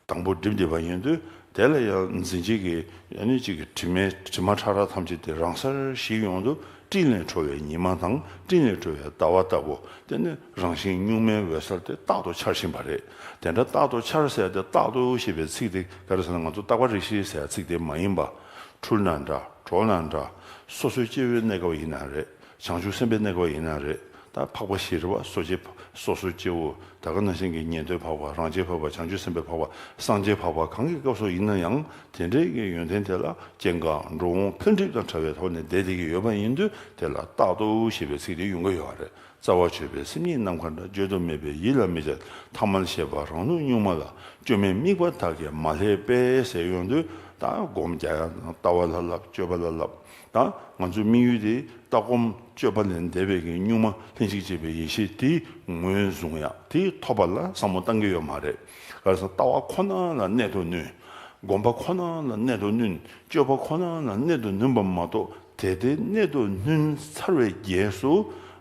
དང་པོ་སྒྲིབ་བསྡད་པ་ཡིན་དུས། དེ་ལ་ཡང་འཛིན་བྱེད་ཀྱི་ཡང་ནི་གཅིག་གི་དྲི་མའི་དྲི་མ་ཕྲ་རགས་ཐམས་ཅད་དེ་རང་སར་ཞིག་ཡོང་དུས། སྤྲིན་ལས་འཕྲོ་བའི་ཉི་མ་དང་སྤྲིན་ལས་འཕྲོ་བའི་ཟླ་བ་ལྟ་བུ། དེ་ནི་རང་བཞིན་གཉུག་མའི་འོད་གསལ་དེ་རྟག་ཏུ་འཆར་བཞིན་པ་རེད། དེ་འདྲ་རྟག་ཏུ་འཆར་ཟེར་ཡ་དེ། རྟག་ཏུ་ཞེས་པའི་ཚིག་དེ་ག་རེ་ཟེར་ན། ང་ཚོ་རྟག་པ་རེ་ཞིག་ཟེར་ཡ་ཚིག་དེ་མ་ཡིན་པ། འཁྲུལ་ན་འདྲ། གྲོལ་ན་འདྲ། སོ་སོའི་སྐྱེ་བོའི་གནས་སྐབས་ཡིན་ན་རེད། བྱང་ཆུབ་སེམས་དཔའི་གནས་སྐབས་ཡིན་ན་རེད། ད་འཕགས་པ་ཞིག་རེད་བ། སོ་སྐྱེ། སོ་སོ་སྐྱེ་བོ། ད་ག་ནང་བཞིན་གྱི་ཉན་ཐོས་འཕགས་པ། རང་རྒྱལ་འཕགས་པ། བྱང་ཆུབ་སེམས་དཔའི་འཕགས་པ། སངས་རྒྱས་འཕགས་པ། གང་གི་སྐབས་སུ་ཡིན་ན་ཡང་། དེ་འདྲའི་གི་ཡོན་ཏན་དེ་ལ་སྐྱེ་འགག་འགྲོ་འོང་འཕེལ་འགྲིབ་དང་བྲལ་བའི་ཐོག་ནས་བསྡད་བསྡད་ཀྱི་ཡོད་པ་ཡིན་དུས། དེ་ལ་རྟག་ཏུ་ཞེས་པའི་ཚིག་དེ་ཡོང་གི་ཡོད་རེད། རྩ་བ་ཆོད་པའི་སེམས་ཉིད་ནམ་མཁའ་འདྲ། བརྗོད་དུ་མེད་པའི་ཡིད་ལ་མི་བྱ། ཐ་མལ་ཤེས་པ་རང་ལུགས་གཉུག་མ་ལ། སྐྱོན་མེད་དམིགས་པ་དག་གིས་མ་བསླད་པས་ཟེར་ཡོང་དུས། ད་སྒོམ་རྒྱག་ཡ་དང་། ལྟ་བ་ལ་བསླབ། སྤྱོད་པ་ལ་བསླབ། ད་ང་ཚོའི་དམིགས་ཡུལ་དེ་ལྟ་སྒོམ་སྤྱོད་པ་ལས་འདས་པའི་གི་གཉུག་མ་ལྷན་ཅིག་སྐྱེས་པའི་ཡེ་ཤེས་དེ་ངོས་བཟུང་ཡ། དེ་ཐོབ་པ་ལ་བསམ་བློ་བཏང་གི་ཡོད་མ་རེད། ག་རེ་ཟེར་ན། ལྟ་བ་ཁོ་ན་ལ་གནད་དུ་བསྣུན། སྒོམ་པ་ཁོ་ན་ལ་གནད་དུ་བསྣུན། སྤྱོད་པ་ཁོ་ན་ལ་གནད་དུ་བསྣུན་པ་མ་གཏོགས། དེ་དེ་གནད་དུ་བསྣུན་ཚར་བའི་རྗེས་སུ་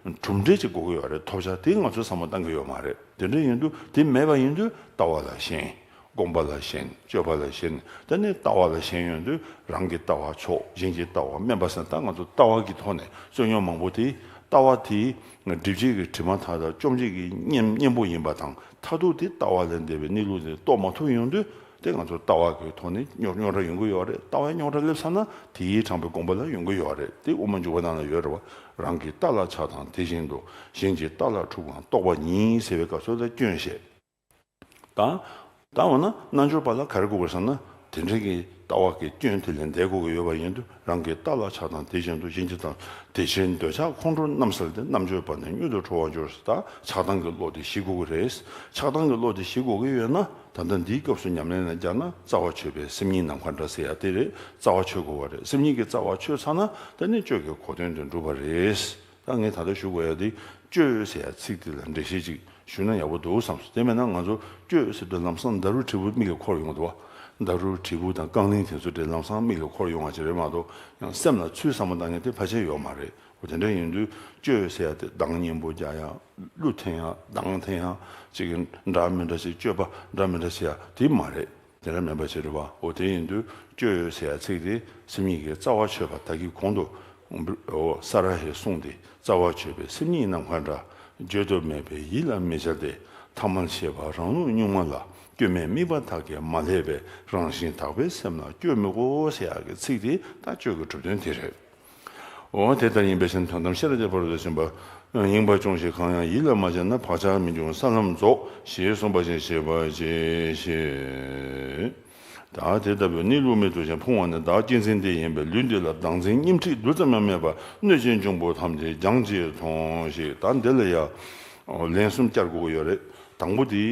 གྲུབ་འབྲས་ཅིག་དགོས་ཀྱི་ཡོད་རེད། ཐོབ་བྱ་དེ་ང་ཚོས་བསམ་བློ་བཏང་གི་ཡོད་མ་རེད། དེ་འདྲ་ཡིན་དུས་དེ་མེད་པ་ཡིན་དུས་ལྟ་བ་ལ་ཞེན། སྒོམ་པ་ལ་ཞེན། སྤྱོད་པ་ལ་ཞེན། དེ་ནས་ལྟ་བ་ལ་ཞེན་ཡོང་དུས་རང་གི་ལྟ་བ་ཕྱོགས། གཞན་གྱི་ལྟ་བ་དམན་པ་ཟེར། ད་ང་ཚོ་ལྟ་བ་གི་ཐོག་ནས་རྩོད་རྙོག་མང་པོ་དེ། ལྟ་བ་དེ་སྒྲིབ་བྱེད་ཀྱི་དྲི་མ་དག་དང་སྐྱོབ་བྱེད་ཀྱི་གཉེན་གཉེན་པོ་ཡིན་པ་དང་། མཐར་ཐུག་དེ་ལྟ་བ་ལས་འདས་པའི་གནས་ལུགས་དེ་རྟོགས་མ་ཐུབ་ཡོང་དུས། དེ་ང་ཚོ་ལྟ་བ་གི་ཐོག་ནས་རྙོག་རྙོག་དྲ་ཡོང་གི་ཡོད་རེད། ལྟ་བའི་རྙོག་དྲ་སླེབས་ཚར་ན་དེའི་དྲངས་པའི་སྒོམ་པ་ལ་ཡོང་གི་ཡོད་རེད། དེ་དབུ་མ་འཇུག་པ་ནང་ལ་ཡོད་རེད་བ། རང་གི་ལྟ་ལ་ཆགས་དང་དེ་བཞིན་དུ། གཞན་གྱི་ལྟ་ལ་འཁྲུལ་པའང་རྟོག་པ་ཉིད་ཟེར་བའི་སྐབས་སུ་ལ་སྐྱོན་བཤད། ད། ད་འོ་ན་རྣལ་འབྱོར་པ་ལ་ག་རེ་དགོས་པ་ཟེར་ན། དེ་འདྲའི་གི་ལྟ་བ་གི་སྐྱོན་དེ་ལས་འདས་དགོས་ཀྱི་ཡོད་པ་ཡིན་དུས། རང་གི་ལྟ་ལ་ཆགས་དང་དེ་བཞིན་དུ། གཞན་གྱི་དང་དེ་ཕྱིར་འདོད་ཆགས་ཁོང་ཁྲོ་རྣམ་བསལ་ཏེ། རྣལ་འབྱོར་པ་ནི་མྱུར་དུ་གྲོལ་བར་འགྱུར། ད་ཆགས་སྡང་གི་བློ་དེ་ཞི་དགོས་ཀྱི་རེད། ཆགས་སྡང་གི་བློ་དེ་ཞི་དགོས་ཀྱི་ཡོད་ན། ད་ལྟ་འདིའི་སྐབས་སུ་ཉམས་ལེན་ལ་སྦྱར་ན་རྩ་བ་ཆོད་པའི་སེམས་ཉིད་ནམ་མཁའ་འདྲ་ཟེར་ཡ་དེ་རེད། རྩ་བ་ཆོད་དགོས་པ་རེད། སེམས་ཉིད་ཀྱི་རྩ་བ་ཆོད་ཚར་ན་དེ་ནི་སྤྱོད་ཀྱི་གོ་དོན་དེ་འགྲུབ་པ་རེད། ད་ངས་ད་ལྟ་ཞུ་དགོས་ཡ་དེ། སྤྱོད་ཟེར་ཡ་ཚིག་དེ་ལ་འགྲེལ་བཤད་ཅིག་ཞུས་ན་ཡག་པོ་འདུག་བསམ་སོང་། དེ་མེད་ན་ང་ཚོ་སྤྱོད་ཟེར་དུས་ལམ་སང་ཌཱ་རུ་དྲིལ་བུ་མིག་ལ་འཁོར་ཡོང་གི་འདུག་བ། ཌཱ་རུ་དྲིལ་བུ་དང་རྐང་གླིང་དེ་ཚོ་དེ་ལམ་སང་མིག་ལ་འཁོར་ཡོང་བ་ཅིག་རེད་མ་གཏོགས། ཡང་སེམས་ལ་ཚུར་བསམ་བློ་བཏང་མཁན་དེ་ཕལ་ཆེར་ཡོད་མ་རེད། འོ་དེ་འདྲ་ཡིན་དུས་སྤྱོད་ཟེར་ཡ་དེ་གདངས་སྙན་པོ་རྒྱག་ཡ། གླུ་འཐེན་ཡ། གདངས་འཐེན་ཡ། ཅིག་གི་འདྲ་མི་འདྲ་ཞིག་སྤྱོད་པ་འདྲ་མི་འདྲ་བྱེད་ཡ་དེ་མ་རེད། དེ་འདྲ་མིན་པ་ཅིག་རེད་བ། འོ་དེ་ཡིན་དུས་སྤྱོད་ཟེར་ཡ་ཚིག་དེ་སེམས་ཉིད་ཀྱི་རྩ་བ་ཆོད་པ། ད་གིན་གོང་དུ་འོ་ས་ར་ཧས་གསུངས་ཏེ། རྩ་བ་ཆོད་པའི་སེམས་ཉིད་ནམ་མཁའ་འདྲ། བརྗོད་དུ་མེད་པའི་ཡིད་ལ་མི་བྱ་སྟེ། ཐ་མལ་ཤེས་པ་རང་ལུགས་གཉུག་མ་ལ། སྐྱོན་མེད་དམིགས་པ་དག་གིས་མ་བསླད་པའི། རང་བཞིན་དག་པའི་སེམས་ལ་སྐྱོན་མི་དགོས་ཟེར་ཡག་གི་ཚིག་དེ་ད་སྤྱོད་ཀྱི་གྲུབ་དོན་དེ་རེད། འོ་དེ་ལྟར་ཡིན་པའི་ཕྱིར། དོན་དམ་ཤེས་རབ་ཀྱི་ཕ་རོལ་ཏུ་ཕྱིན་པ། ཡེངས་པ་ཅུང་ཞིག་གང་ཡང་ཡིད་ལ་མ་བྱས་ན། བག་ཆགས་མི་འབྱུང་ས་ལམ་རྫོགས། ཞེས་གསུངས་པ་བཞིན་ཤེས་པར་གྱིས་ཤིག། ད་དེ་ལྟ་བུའི་གནས་ལུགས་མིག་ཏུ་བྱས་ཕུང་བ་ནི། བདག་གཅེས་འཛིན་དེ་ཡིན་པས་ལུས་འདི་ལ། བདག་འཛིན་གཉིས་ཁྲིད་རྡུལ་ཙམ་ཡང་མེད་པར། གནོད་བྱེད་འབྱུང་པོ་ཐམས་ཅད་སྦྱངས་ཀྱིས་ཐོངས་ཤིག། ད་འདི་ལ་ཡང་ལན་གསུམ་བསྐྱར་དགོས་ཀྱི་ཡོད་རེད། དང་པོ་དེ།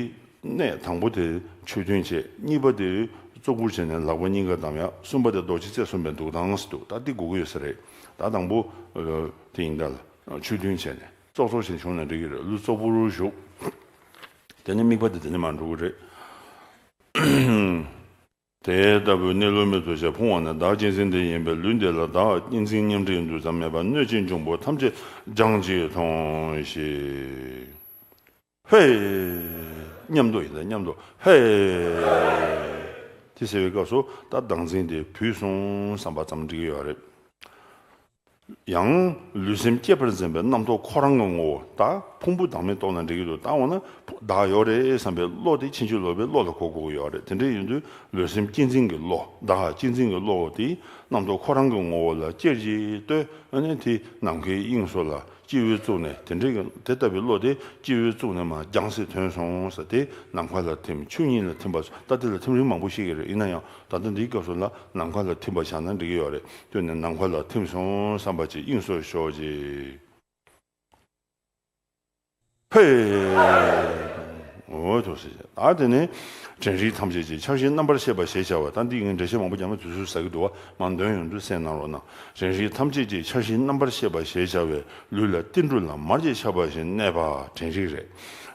གནད་དང་པོ་དེ་ཆོས་མཐུན་བྱས། གཉིས་པ་དེ་བཙོ་བཀུར་བྱས་ནས་ལག་པ་གཉིས་ཀ་བསྡམས་ཡ། གསུམ་པ་དེ་རྡོ་རྗེ་རྩེ་གསུམ་པའི་འདུག་སྟངས་སུ་འདུག། ད་འདི་དགོས་ཀྱི་ཡོད་ས་རེད། ད་དང་པོ་དེ་ཡིན་ད་ལ་ཆོས་མཐུན་བྱས་ནས་ཙོག་ཙོག་བྱས་བྱུང་ན་འགྲིག་གི་རེད། ལུས་ཙོག་པུར་བཞུགས། དེ་ནས་དམིགས་པ་དེ་དེ་ནས་མར་འགྲོ་གི་རེད། དེ་ལྟ་བུའི་གནས་ལུགས་མིག་ཏུ་བྱས་ཕུང་བ་ནི། བདག་གཅེས་འཛིན་དེ་ཡིན་པས་ལུས་འདི་ལ། བདག་གཅེས་འཛིན་གཉིས་ཁྲིད་རྡུལ་ཙམ་མེད་པར། གནོད་བྱེད་འབྱུང་པོ་ཐམས་ཅད་སྦྱངས་ཀྱིས་ཐོངས་ཤིག། ཧེ། མཉམ་དུ་ཡིན་ད། མཉམ་དུ་ཧེ། དེ་ཟེར་བའི་སྐབས་སུ་ད་བདག་འཛིན་དེ་བུད་སོང་བསམ་པ་ཙམ་འགྲིག་གི་ཡོད་རེད། ཡང་ལུས་སེམས་གཅེས་པར་འཛིན་པའི་རྣམ་རྟོག་ཁོ་རང་གི་ངོ་བོ། ད་ཕུང་པོ་བདག་མེད་རྟོགས་ན་འགྲིག་གི་འདུག། ད་འོ་ན་བདག་ཡོད་རེད་བསམ་པའི་བློ་དེ་ཕྱིན་ཅི་ལོག་པའི་བློ་ལ་གོ་དགོས་ཀྱི་ཡོད་རེད། དེ་འདྲ་ཡིན་དུས་ལུས་སེམས་གཅེས་འཛིན་གྱི་བློ། བདག་གཅེས་འཛིན་གྱི་བློ་དེ་རྣམ་རྟོག་ཁོ་རང་གི་ངོ་བོ་ལ་ཅེར་གྱིས་ལྟོས། ཨ་ནི་དེ་ནམ་མཁའི་དབྱིངས་སུ་ལ་སྤྱི་བོས་བཙུགས་ནས། དེ་འདྲའི་གི་དེ་ལྟ་བུའི་བློ་དེ་སྤྱི་བོས་བཙུགས་ནས་མར་སྦྱངས་སེ་ཐོན་སོང་ཟེར། དེ་ནམ་མཁའ་ལ་ཐིམ། ཆོས་ཉིད་ལ་ཐིམ་པ། ད་དེ་ལ་ཐིམ་རིམ་མང་པོ་ཤེས་ཀྱི་རེད། ཡིན་ན་ཡང་ད་ལྟ་འདིའི་སྐབས་སུ་ལ་ནམ་མཁའ་ལ་ཐིམ་པ་བཞག་ན་འགྲིག་གི་ཡོད་རེད། ལྟོས་ནས་ནམ་མཁའ་ལ་ཐིམ་སོང་བསམ་པ་ཅིག་དབྱིངས་སུ་ཞོག་ཅིག། ཕེ། འོ་ཐུགས་སྲས། ད་དེ་ནས་དྲན་རིག་ཐམས་ཅད་ཀྱི་འཆར་གཞི་རྣམ་པར་ཤེས་པ་ཞེས་བྱ་བ། ད་འདི་ངས་འགྲེལ་བཤད་མང་པོ་རྒྱག་ན་དུས་ཚོད་ཟ་གི་འདུག་བ། མར་འདོན་ཡོང་དུས་གསན་གནང་རོགས་གནང་། དྲན་རིག་ཐམས་ཅད་ཀྱི་འཆར་གཞི་རྣམ་པར་ཤེས་པ་ཞེས་བྱ་བའི་ལུས་ལ་ཏིལ་འབྲུ་ལ་མར་གྱིས་ཁྱབ་པ་བཞིན་གནས་པ་དྲན་རིག་རེད།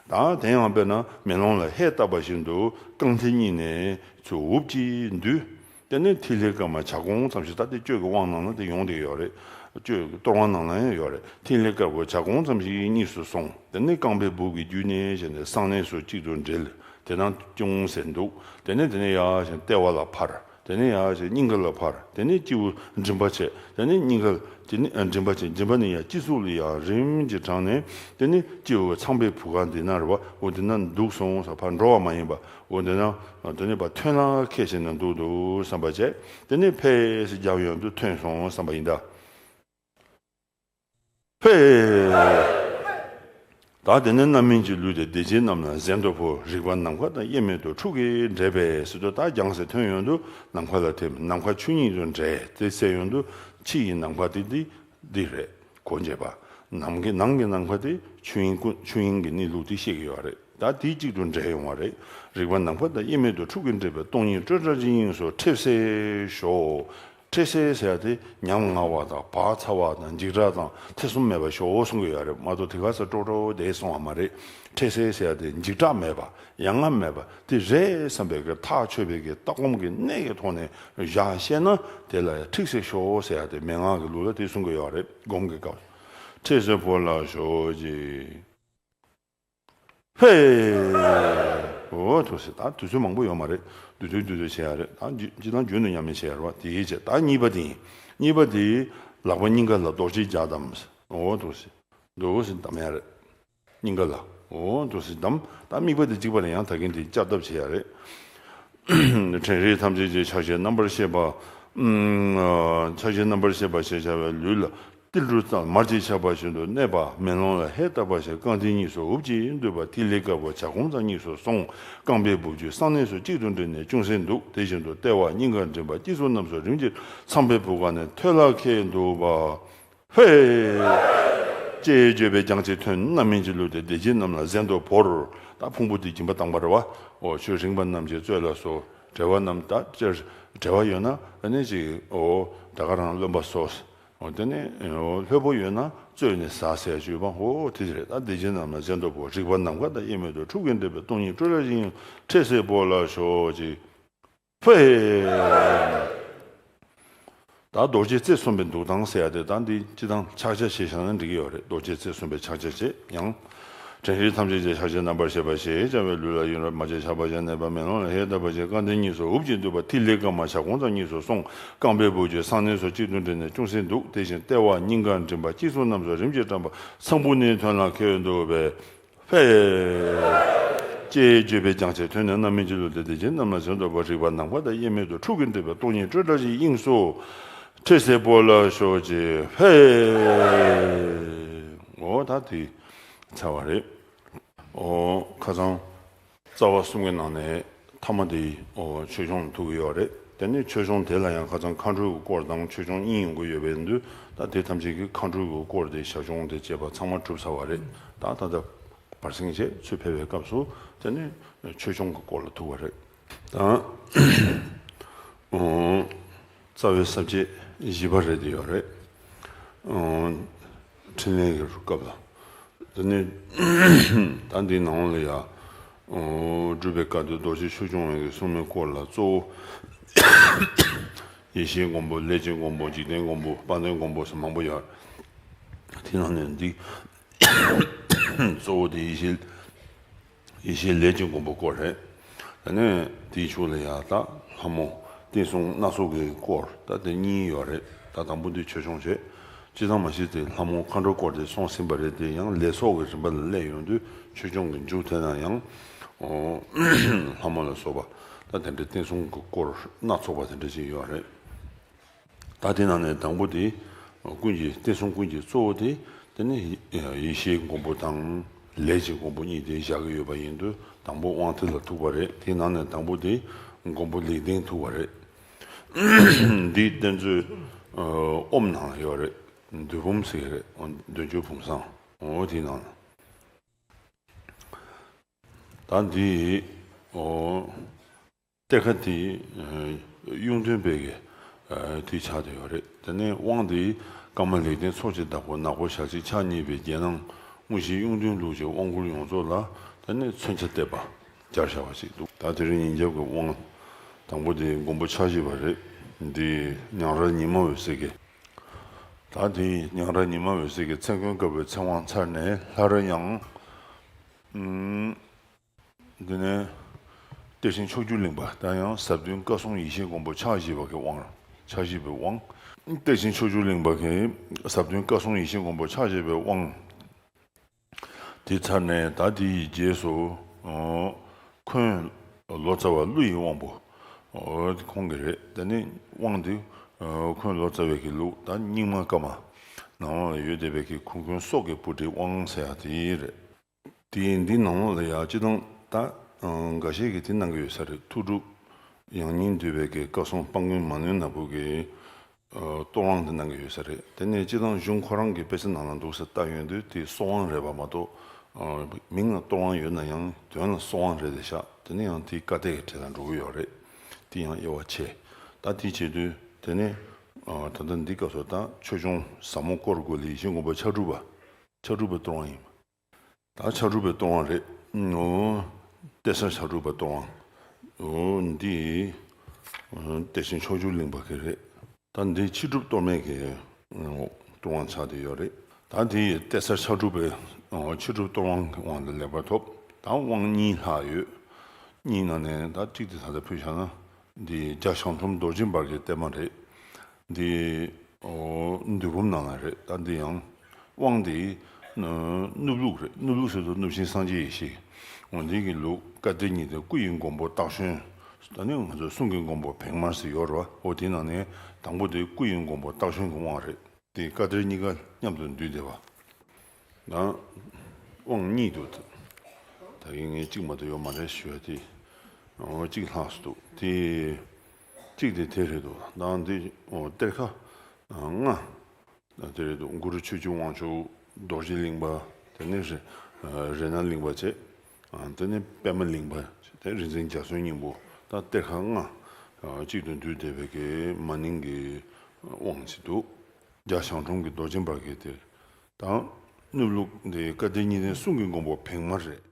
ད་དེ་ཡང་དཔེར་ན་མེ་ལོང་ལ་ཧས་བཏབ་པ་བཞིན་དུ་རྐང་མཐིལ་གཉིས་ནས་ཚུར་འུབ་ཀྱིས་འདུས། དེ་ནས་ཐིག་ལེ་དཀར་དམར་བྱ་སྒོང་ཙམ་ཞིག། ད་དེ་སྤྱོད་ཀྱི་དབང་ནང་ན་དེ་ཡོང་བསྡད་ཡོད་རེད། སྤྱོད་ཀྱི་གཏོར་དབང་ནང་ན་ཡང་ཡོད་རེད། ཐིག་ལེ་དཀར་པོ་བྱ་སྒོང་ཙམ་ཞིག་གཉིས་སུ་སོང་། དེ་ནས་རྐང་པའི་སྦུབས་ཀྱི་རྒྱུད་ནས་བྱས་ནས་གསང་གནས་སུ་གཅིག་ཏུ་འབྲེལ། དེ་ནས་ཅུང་ཟད་འདུག། དེ་ནས་དེ་ནས་ཡར་བྱས་ལྟེ་བ་ལ་འཕར། དེ་ནས་ཡར་བྱས་སྙིང་ག་ལ་འཕར། དེ་ནས་སྤྱི་བོ་མགྲིན་པ་བྱས། དེ་ནས་སྙིང་ག། དེ་ནས་མགྲིན་པ་བྱས། མགྲིན་པ་ནས་ཡར་སྤྱི་གཙུག་ལ་ཡར་རིམ་གྱིས་དྲངས་ནས། དེ་ནས་སྤྱི་བོ་ཚངས་པའི་བུ་ག་འདི་ན་རེད་བ། འོ་འདི་ན་འདུག་སོང་ཟེར། ཕར་འགྲོ་བ་མ་ཡིན་པ། འོ་འདི་ན། དེ་ནས་ཕར་ཐོན་ལ་ཁད་བྱས་ནས་འདུག་འདུག་བསམ་པ་བྱས། དེ་ནས་ཕེ་ཟེར་རྒྱབ་ཡོང་དུས་ཐོན་སོང་བསམ་པ་ཡིན་ད། ཕེ། ད་དེ་ནས་རྣམ་སྨིན་གྱི་ལུས་དེ་བདེ་ཆེན་རྣམས་ལ་གཟན་དུ་ཕོབ། རིག་པ་ནམ་མཁའ་དང་དབྱེར་མེད་དུ་འཁྲུགས་ཀྱིས་འདྲེས་པས་ཟེར་དུས། ད་རྒྱངས་སེ་ཐོན་ཡོང་དུས་ནམ་མཁའ་ལ་ཐིམ། ནམ་མཁའ་ཆོས་ཉིད་དུ་འདྲེས། དེ་གསལ་ཡོང་དུས་ཕྱི་ཡི་ནམ་མཁའ་དེ་འདི་འདི་རེད། གོ་འབྱེད་པ། ནམ་གྱི་ནང་གི་ནམ་མཁའ་དེ་ཆོས་དབྱིངས་ཀུན། ཆོས་དབྱིངས་ཀྱི་གནས་ལུགས་དེ་བཤད་ཀྱི་ཡོད་རེད། ད་དེ་གཅིག་ཏུ་འདྲེས་ཡོང་བ་རེད། རིག་པ་ནམ་མཁའ་དང་དབྱེར་མེད་དུ་འཁྲུགས་ཀྱིས་འདྲེས་པའི་སྟོང་ཉིད་སྤྲོས་བྲལ་གྱི་དབྱིངས་སུ་ཁྲིད་སེ་ཞོག། འཕྲལ་སེལ་ཟེར་ཡ་དེ་ཉམ་ང་བ་དང་བག་ཚ་བ་དང་འཇིགས་སྐྲག་དང་ཐེ་ཚོམ་མེད་པ་ཞོག་གསུང་གི་ཡོད་རེད་མ་གཏོགས་དེ་ག་ས་ཀྲོག་ཀྲོག་དེ་གསུང་བ་མ་རེད། འཕྲལ་སེལ་ཟེར་ཡ་དེ་འཇིགས་སྐྲག་མེད་པ་ཡ་ང་མེད་པ་དེ་རེད་བསམ་པའི་གི་ཐག་ཆོད་པའི་གི་ལྟ་སྒོམ་གི་གནད་ཀྱི་ཐོག་ནས་བཞག་ཤེས་ན་དེ་ལ་ཡ་ཁྲིགས་སེ་ཞོག་ཟེར་ཡ་དེ་མན་ངག་གི་ལུགས་ལ་དེ་གསུང་གི་ཡོད་རེད། སྒོམ་གི་སྐབས་འཕྲལ་སེལ་བོར་ལ་ཞོག་ཅིག་ཧེ། འོ་ཐུགས་སྲས་ད་དུས་ཚོད་མང་པོ་ཡོད་མ་རེད། དུས་ཚོད་དུས་ཚོད་བྱེད་ཡ་རེད། ད་སྤྱི་བཏང་རྒྱུན་དུ་ཉམས་ལེན་བྱེད་ཡ་རེད་བ། དེ་ཡིན་བྱས་ད་གཉིས་པ་དེ་ཡིན། གཉིས་པ་དེ་ལག་པ་སྙིང་ག་ལ་རྡོ་རྗེ་རྒྱག་དམ། འོ་ཐུགས་སྲས་འདུག་སེ་བསྡམ་ཡ་རེད། སྙིང་ག་ལ། འོ་ཐུགས་སྲས་བསྡམ། ད་དམིགས་པ་དེ་གཅིག་པ་རེད། ཡང་ད་གིན་དེ་བསྐྱར་ལྡབ་བྱེད་ཡ་རེད། དྲན་རིག་ཐམས་ཅད་ཀྱི་ཆགས་ཞེན་རྣམ་པར་ཤེས་པ། ཨུམ། ཆགས་ཞེན་རྣམ་པར་ཤེས་པ་ཞེས་བྱ་བའི་ལུས་ལ་ཏིལ་འབྲུ་ཙམ་མར་གྱིས་ཆགས་པ་བཞིན་དུ་གནས་པ་མེ་ལོང་ལ་ཧས་བཏབ་པ་བཞིན་རྐང་མཐིལ་གཉིས་སུ་འུབ་ཀྱིས་འདུས་པ་ཐིག་ལེ་དཀར་པོ་བྱ་སྒོམ་རྩ་གཉིས་སུ་སོང་། རྐང་པའི་སྦུབས་ཀྱི་གསང་གནས་སུ་གཅིག་ཏུ་དྲིལ་ནས་ཅུང་ཟད་འདུག་དེ་བཞིན་དུ་ལྟེ་བ་སྙིང་གར་མགྲིན་པ་སྤྱི་གཙུག་རྣམས་སུ་རིམ་གྱིས་ཚངས་པའི་བུ་ག་ནས་ཐོད་ལ་ཁད་འདུག་པ། ཧེ། ཅེས་བརྗོད་པས་རྒྱང་ཅིག་ཐོན། རྣམ་སྨིན་གྱི་ལུས་དེ་བདེ་སྐྱིད་རྣམས་ལ་གཟན་དུ་བོར། ད་ཕུང་པོ་དེ་སྦྱིན་པ་བཏང་པ་རེད་བ། འོ་ཆོས་རིག་པ་རྣམས་ཀྱིས་གཙོས་ལ་སོགས་བྲེལ་བ་རྣམས་ད་ཅེར་བྲེལ་བ་ཡོད་ན་ཨ་ནི་ཅིག་འོ་ད་ག་རང་རློན་པ་གསོ། འོ་དེ་ནས་འོ་ལྷོད་པོ་ཡོད་ན་བཙོས་ནས་ཟ་ཟེར་ཞུས་པ་འོ་དེ་རེད། ད་བདེ་སྐྱིད་རྣམས་ལ་གཟན་དུ་བོར། རིག་པ་ནམ་མཁའ་དང་དབྱེར་མེད་དུ་འཁྲུགས་ཀྱིས་འདྲེས་པའི་སྟོང་ཉིད་སྤྲོས་བྲལ་ཞིང་འཕྲལ་སེལ་བོར་ལ་ཞོག་ཅིག་ཧེ། ད་རྡོ་རྗེ་རྩེ་གསུམ་པའི་འདུག་སྟངས་ཟེར་ཡ་དེ་ད་འདི་སྤྱི་བཏང་ཕྱག་རྒྱ་བྱས་བཞག་ན་འགྲིག་གི་ཡོད་རེད། རྡོ་རྗེ་རྩེ་གསུམ་པའི་ཕྱག་རྒྱ་བྱས་ཡང་། དྲན་རིག་ཐམས་ཅད་ཀྱི་ཆགས་ཞེན་རྣམ་པར་ཤེས་པ་ཞེས་བྱ་བའི་ལུས་ལ་ཡུན་རིང་མ་བྱས་ཆགས་པ་ཞིག་གནས་པ་མེ་ལོང་ལ་ཧས་བཏབ་པ་ཞིག་རྐང་མཐིལ་གཉིས་སུ་འུབ་ཀྱིས་འདུས་པ་ཐིག་ལེ་དཀར་དམར་བྱ་སྒོམ་རྩ་གཉིས་སུ་སོང་། རྐང་པའི་སྦུབས་ཀྱི་གསང་གནས་སུ་གཅིག་ཏུ་དྲིལ་ནས་ཅུང་ཟད་འདུག་དེ་བཞིན་ལྟེ་བ་སྙིང་གར་མགྲིན་པ་སྤྱི་གཙུག་རྣམས་སུ་རིམ་གྱིས་བཀྲམ་པ་ཚངས་བུག་ནས་ཐོད་ལ་ཁད་འདུག་པས། ཧེ། ཅེས་བརྗོད་པས་རྒྱང་ཅིག་ཐོན་ནས་རྣམ་སྨིན་གྱི་ལུས་དེ་བདེ་སྐྱིད་རྣམས་ལ་གཟན་དུ་བོར། རིག་པ་ནམ་མཁའ་དང་དབྱེར་མེད་དུ་འཁྲུགས་ཀྱིས་འདྲེས་པའི་སྟོང་ཉིད་སྤྲོས་བྲལ་གྱི་དབྱིངས་སུ་འཕྲལ་སེལ་བོར་ལ་ཞོག་ཅིག་ཧེ། འོ་ད་དེ་ཚར་བ་རེད། འོ་ཁ་སང་། རྩ་བ་གསུམ་གྱི་ནང་ནས་ཐ་མ་དེ་ཆོས་སྐྱོང་ཐུག་གི་ཡོད་རེད། དེ་ནས་ཆོས་སྐྱོང་དེ་ལ་ཡང་ཁ་སང་མཁའ་འགྲོའི་སྐོར་དང་ཆོས་སྐྱོང་གཉིས་ཡོང་གི་ཡོད་པའི་དུས་ད་དེ་ཐམས་ཅད་ཀྱི་མཁའ་འགྲོའི་སྐོར་དེ་ཞལ་སྦྱོང་དེ་བྱས་པ་ཚང་མ་གྲུབ་ཚར་བ་རེད། ད་ད་ལྟ་བར་གསེང་བྱས་ཚུར་ཕེབས་པའི་སྐབས་སུ་དེ་ནས་ཆོས་སྐྱོང་གི་སྐོར་ལ་ཐུག་པ་རེད། ད་རྩ་བའི་ས་བཅད་བཞི་པ་རེད་དེ་ཡོད་རེད། འཕྲིན་ལས་ཀྱི་སྐབས་ལ། དེ་ནས་ད་འདིའི་ནང་ལ་ཡ། སྒྲུབ་པའི་བཀའ་དེ་རྡོ་རྗེ་ཆོས་སྐྱོང་བའི་གི་སྲུང་མའི་སྐོར་ལ་གཙོ་བོ། ཡེ་ཤེས་མགོན་པོ་ལས་ཀྱི་མགོན་པོ་འཇིག་རྟེན་མགོན་པོ་དཔལ་ལྡན་མགོན་པོ་ཟེར་མང་པོ་ཡོད། དེ་ནང་ནས་འདི་གཙོ་བོ་དེ་ཡེ་ཤེས། ཡེ་ཤེས་ལས་ཀྱི་མགོན་པོ་སྐོར་རེད། དེ་ནས་དེའི་ཕྱོགས་ལ་ཡ་ད་ལྷ་མོ་བསྟན་སྲུང་སྣ་ཚོགས་ཀྱི་སྐོར་ད་དེ་གཉིས་ཡོད་རེད། ད་དང་པོ་འདི་ཆོས་སྐྱོང་བྱས། སྤྱི་བཏང་མ་གཞི་དེ་ལྷ་མོ་མཁའ་འགྲོ་སྐོར་དེ་སོང་ཟིན་པ་རེད་དེ་ཡང་ལས་ཚོགས་ཀྱི་རིམ་པ་ལ་སླེབས་ཡོང་དུས་ཆོས་སྐྱོང་གི་མཇུག་དེ་ན་ཡང་། ལྷ་མོ་ལ་སོགས་པ་ད་དེ་འདྲའི་བསྟན་སྲུང་གི་སྐོར་སྣ་ཚོགས་པ་དེ་འདྲ་ཞིག་ཡོད་རེད། ད་དེ་ནང་ནས་དང་པོ་དེ། ཀུན་གྱི་བསྟན་སྲུང་ཀུན་གྱི་གཙོ་བོ་དེ། དེ་ནི་ཡེ་ཤེས་མགོན་པོ་དང་ལས་ཀྱི་མགོན་པོ་གཉིས་དེ་བཞག་གི་ཡོད་པ་ཡིན་དུས་དང་པོ་དབང་ཐིག་ལ་ཐུག་པ་རེད། དེའི་ནང་ནས་དང་པོ་དེ་མགོན་པོ་ལེགས་ལྡན་ཐུག་པ་རེད། འདི་བསྟན་འཛིན་ཨོམ་ནང་ལ་ཡོད་རེད། འདུལ་བུམ་ཟེར་གྱི་རེད། འདུལ་འཇུག་བུམ་བཟང་འོ་དེའི་ནང་ལ། ད་འདི་ཨོ། གཏེར་ཁ་དེ་གཡུང་སྟོན་པའི་གི་དེ་ཆགས་བསྡད་ཡོད་རེད། དེ་ནས་དབང་དེ་ཀརྨ་ལེགས་ལྡན་མཚོ་སྐྱེས་བདག་པོ་ནག་པོ་ཞལ་གཅིག་ཕྱག་གཉིས་པའི་རྒྱལ་ནང་དངོས་གཞི་གཡུང་སྟོན་ལུགས་ཀྱི་དབང་བསྐུར་ཡོངས་རྫོགས་ལ་དེ་ནས་མཚོན་ཆ་གཏད་པ་སྦྱར་བཞག་པ་ཞིག་འདུག་ད་དེ་རིང་ཉིན་རྒྱབ་ཀྱི་དབང་དང་པོ་དེ་མགོན་པོ་ཕྱག་བཞི་པ་རེད། འདི་ཉང་རལ་ཉི་མ་འོད་ཟེར་གྱི། ད་དེ་ཉང་རལ་ཉི་མ་འོད་ཟེར་གྱི་མཚན་མགོན་དཀར་པོའི་ཚེ་དབང་ཚར་ནས་སླར་ཡང་། འདི་ནས་གཏེར་ཆེན་ཕྱོགས་བཅུ་གླིང་པ་ད་ཡང་ཟབ་དོན་བཀའ་སྲུང་ཡེ་ཤེས་མགོན་པོ་ཕྱག་བཞི་པ་གི་དབང་། ཕྱག་བཞི་པའི་དབང་། གཏེར་ཆེན་ཕྱོགས་བཅུ་གླིང་པ་གི་ཟབ་དོན་བཀའ་སྲུང་ཡེ་ཤེས་མགོན་པོ་ཕྱག་བཞི་པའི་དབང་། དེ་ཚར་ནས་ད་དེ་ཡི་རྗེས་སུ། འཁོན་ལོ་ཙཱ་བ་ཀླུ་ཡི་དབང་པོ། ཁོང་གི་རེད། དེ་ནས་དབང་དེ་འཁོན་ལོ་ཙཱ་བའི་གི་ལུགས་ད་རྙིང་མ་བཀའ་མ་ནང་ལ་ཡོད་བསྡད་པའི་གི་གུར་མགོན་སྲོག་གི་སྤུ་གྲིའི་དབང་ཟེར་ཡ་དེ་རེད། དེ་འདི་ནང་ལོགས་ལ་ཡ་སྤྱི་བཏང་ད་འགའ་ཤས་ཀྱིས་དེ་གནང་གི་ཡོད་ས་རེད། ཐུགས་སྒྲུབ་ཡང་སྙིང་འདུས་པའི་གི་བཀའ་སྲུང་དཔལ་མགོན་མ་ནོན་ནག་པོ་གི་གཏོར་དབང་དེ་གནང་གི་ཡོད་ས་རེད། དེ་ནས་སྤྱི་བཏང་གཞུང་ཁོ་རང་གི་དཔེ་ཆ་ནང་ལ་འདུག་ས་ལྟ་ཡོང་དུས་དེ་གསོལ་དབང་རེད་པ་མ་གཏོགས། མིང་ལ་གཏོར་དབང་ཡོད་ན་ཡང་དོན་ལ་གསོལ་དབང་རེད་དེ་ཤག་དེ་ནས་ཡང་དེའི་བཀའ་གཏེར་གྱི་གྲས་ལ་འགྲོ་གི་ཡོད་རེད། དེ་ཡང་དབྱེ་བ་ཕྱེ། ད་དེ་བྱེད་དུས་དེ་ནས་ ཨ། ད་ལྟ་འདི་སྐབས་སུ་ད་ཆོས་སྐྱོང་ཟབ་མོ་སྐོར་དགུ་ལ་ཡེ་ཤེས་མགོན་པོ་ཕྱག་དྲུག་པ། ཕྱག་དྲུག་པའི་གཏོར་དབང་ཡིན། ད་ཕྱག་དྲུག་པའི་གཏོར་དབང་རེད། ཨོ། གཏེར་གསར་ཕྱག་དྲུག་པའི་གཏོར་དབང་། ཨོ། འདི་ཨོ། གཏེར་ཆེན་ཕྱོགས་བཅུར་གླིང་པ་གི་རེད། ད་འདི་ཕྱི་སྒྲུབ་གཏོར་མའི་གི་ཨོ། གཏོར་དབང་ཆགས་བསྡད་ཡོད་རེད། ད་འདི་གཏེར་གསར་ཕྱག་དྲུག་པའི་ཨོ། ཕྱི་སྒྲུབ་གཏོར་དབང་གི་དབང་དུ་ལེགས་པར་ཐོབ། ད་དབང་གཉིས་ལྷག་ཡོད། གཉིས་ནང་ནས་ད་གཅིག་དེ་ད་ལྟ་ཕུལ་བཞག་ན། འདི་རྒྱ་ཞང་ཁྲོམ་རྡོ་རྗེ་འབར་གྱི་གཏེར་མ་རེད། འདི་ཨོ། འདུལ་བུམ་ནང་ལ་རེད། ད་འདི་ཡང་དབང་འདི་ཨོ། གནུབས་ལུགས་རེད། གནུབས་ལུགས་ཟེར་དུས་གནུབས་ཆེན་སངས་རྒྱས་ཡེ་ཤེས། འོ། འདི་གི་ལུགས་བཀའ་གཏེར་རྙིང་གཏེར་སྐུ་ཡི་མགོན་པོ་སྟག་ཞོན། ད་ནི་ང་ཚོ་གསུང་གི་མགོན་པོ་བེང་མར་ཟེར་ཡོད་རེད་བ། འོ། དེ་ནང་ནས་དང་པོ་དེ་སྐུ་ཡི་མགོན་པོ་སྟག་ཞོན་གྱི་དབང་རེད། དེ་བཀའ་གཏེར་གཉིས་ཀ་མཉམ་དུ་འདུས་བསྡད་པ། ན། དབང་གཉིས་འདུག་ད་གིན་ངས་གཅིག་མ་གཏོགས་ཡོད་མ་རེད་ཞུ་བ་དེ། འོ། གཅིག་ལྷག་སུ་འདུག་དེ་གཅིག་དེ་དེ་རེད་འདུག་ད་འདི་འོ། གཏེར་ཁ་ལྔ་དེ་རེད་འདུག་གུ་རུ་ཆོས་ཀྱི་དབང་ཕྱུག་རྡོ་རྗེ་གླིང་པ། དེ་ནས་རེ་རཏྣ་གླིང་པ་བྱས། དེ་ནས་པདྨ་གླིང་པ། དེ་རིག་འཛིན་འཇའ་ཚོན་སྙིང་པོ། ད་གཏེར་ཁ་ལྔ་གཅིག་ཏུ་འདུས་བསྡད་པའི་གི་མ་ནིང་གི་དབང་ཅིག་འདུག་རྒྱ་ཞང་ཁྲོམ་གྱི་རྡོ་རྗེ་འབར་གྱི་གཏེར། དང་། གནུབས་ལུགས་འདི་བཀའ་གཏེར་རྙིང་གཏེར་གསུང་གི་མགོན་པོ་བེང་མར་རེད།